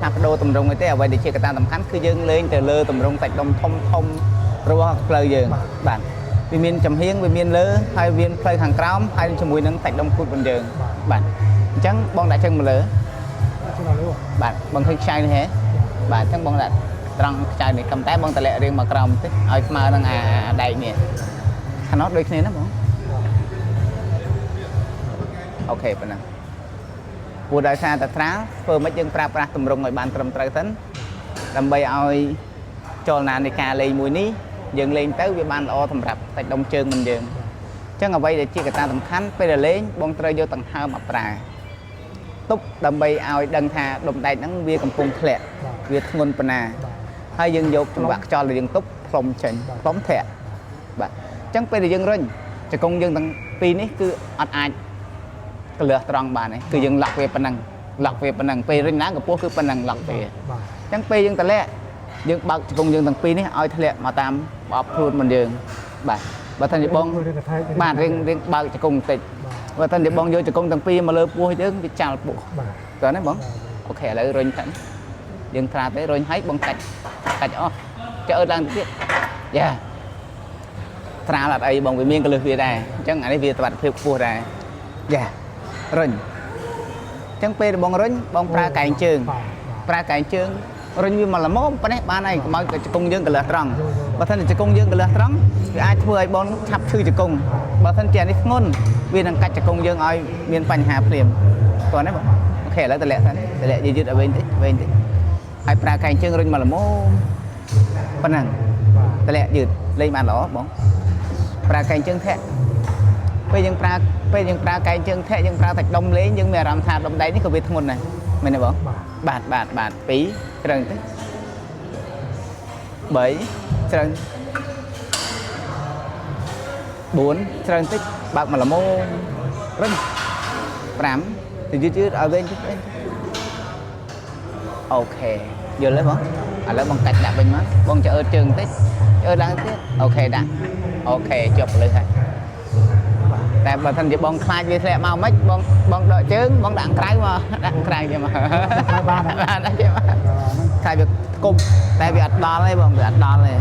ថាបដូរតម្រងអីទេអ្វីដែលជាកត្តាសំខាន់គឺយើងលេងទៅលើតម្រងសាច់ដុំធំធំរបស់ផ្លូវយើងបាទវាមានចំហៀងវាមានលើហើយវាមានផ្លូវខាងក្រោមហើយជាមួយនឹងសាច់ដុំគូតរបស់យើងបាទអញ្ចឹងបងដាក់ជើងមកលើ ជិះដល់លើ បាទបងឃើញខ្ចៅនេះហ៎បាទអញ្ចឹងបងដាក់ត្រង់ខ្ចៅនេះកំតែបងតម្លាក់រៀងមកក្រោមបន្តិចឲ្យស្មើនឹងអាដែកនេះខាងនោះដូចគ្នាណាបង OK ប៉ុណ្ណឹងព្រោះដោយសារតែត្រាលធ្វើមិនយើងប្រើប្រាស់ទម្រង់ឲ្យបានត្រឹមត្រូវសិនដើម្បីឲ្យចលនានៃការលេងមួយនេះយើងលេងទៅវាបានល្អសម្រាប់សាច់ដុំជើងមិនយើងអញ្ចឹងអ្វីដែលជាកត្តាសំខាន់ពេលដែលលេងបងត្រូវយកដង្ហើមមកប្រើទប់ដើម្បីឲ្យដឹងថាដុំដែកហ្នឹងវាកំពុងធ្លាក់វាធ្ងន់ប៉ុណ្ណា បាទ ហើយយើងយកចង្វាក់ខ្យល់ដែលយើងទប់ផ្លុំចេញផ្លុំធាក់បាទអញ្ចឹងពេលដែលយើងរុញជង្គង់យើងទាំងពីរនេះគឺអត់អាចកលះត្រង់បានទេគឺយើងឡក់វាប៉ុណ្ណឹងឡក់វាប៉ុណ្ណឹងពេលរុញឡើងកម្ពស់គឺប៉ុណ្ណឹងឡក់វា បាទ អញ្ចឹងពេលយើងតម្លាក់យើងបើកជង្គង់យើងទាំងពីរនេះឲ្យធ្លាក់មកតាមបបខ្លួនរបស់យើងបាទបើថាជាបង រឿងកថែក បាទរៀងរៀងបើកជង្គង់បន្តិច បាទ បើថាជាបងយកជង្គង់ទាំងពីរមកលើពោះយើងវាចាល់ពោះ បាទ តើណាបង OK ឥឡូវរុញទៅយើងត្រាទៅរុញឲ្យបងកាច់កាច់អស់ចុះអើតឡើងទៅទៀតយ៉ាត្រាលអត់អីបងវាមានកលឹះវាដែរអញ្ចឹងអានេះវាសុវត្ថិភាពខ្ពស់ដែរយ៉ារុញអញ្ចឹងពេលដែលបងរុញបងប្រើកែងជើង បាទ ប្រើកែងជើងរុញវាមកល្មមប៉ុណ្ណេះបានហើយកុំឲ្យជង្គង់យើងកលឹះត្រង់បើសិនជាជង្គង់យើងកលឹះត្រង់វាអាចធ្វើឲ្យបងឆាប់ឈឺជង្គង់បើសិនជាអានេះធ្ងន់វានឹងកាច់ជង្គង់យើងឲ្យមានបញ្ហាភ្លាមតោះណាបង OK ឥឡូវតម្លាក់សិនតម្លាក់យឺតៗឲ្យវែងតិចវែងតិចហើយប្រើកែងជើងរុញមកល្មមប៉ុណ្ណឹង បាទ តម្លាក់យឺតលេងបានល្អបងប្រើកែងជើងធាក់ពេលយើងប្រើកែងជើងធាក់យើងប្រើតែដុំលេងយើងមានអារម្មណ៍ថាដុំដែកនេះក៏វាធ្ងន់ដែរមែនទេបង បាទ បាទបាទបាទ2ជ្រឹងទៅ3ជ្រឹង4ជ្រឹងតិចបើកមកល្មមរុញ5ទៅយឺតយឺតឲ្យវែងតិចវែងតិច OK យល់ទេបងឥឡូវបងកាច់ដាក់វិញមកបងចើអើតជើងតិចចើអើតឡើងទៀត OK ដាក់ OK ជាប់ពលិសហើយ បាទ តែបើសិនជាបងខ្លាចវាធ្លាក់មកមិនបងបងដកជើងបងដាក់ក្រៅមកដាក់ក្រៅចឹងមក បាន បានដែរចឹងមកខ្លាចវាគប់តែវាអត់ដល់ទេបងវាអត់ដល់ទេ។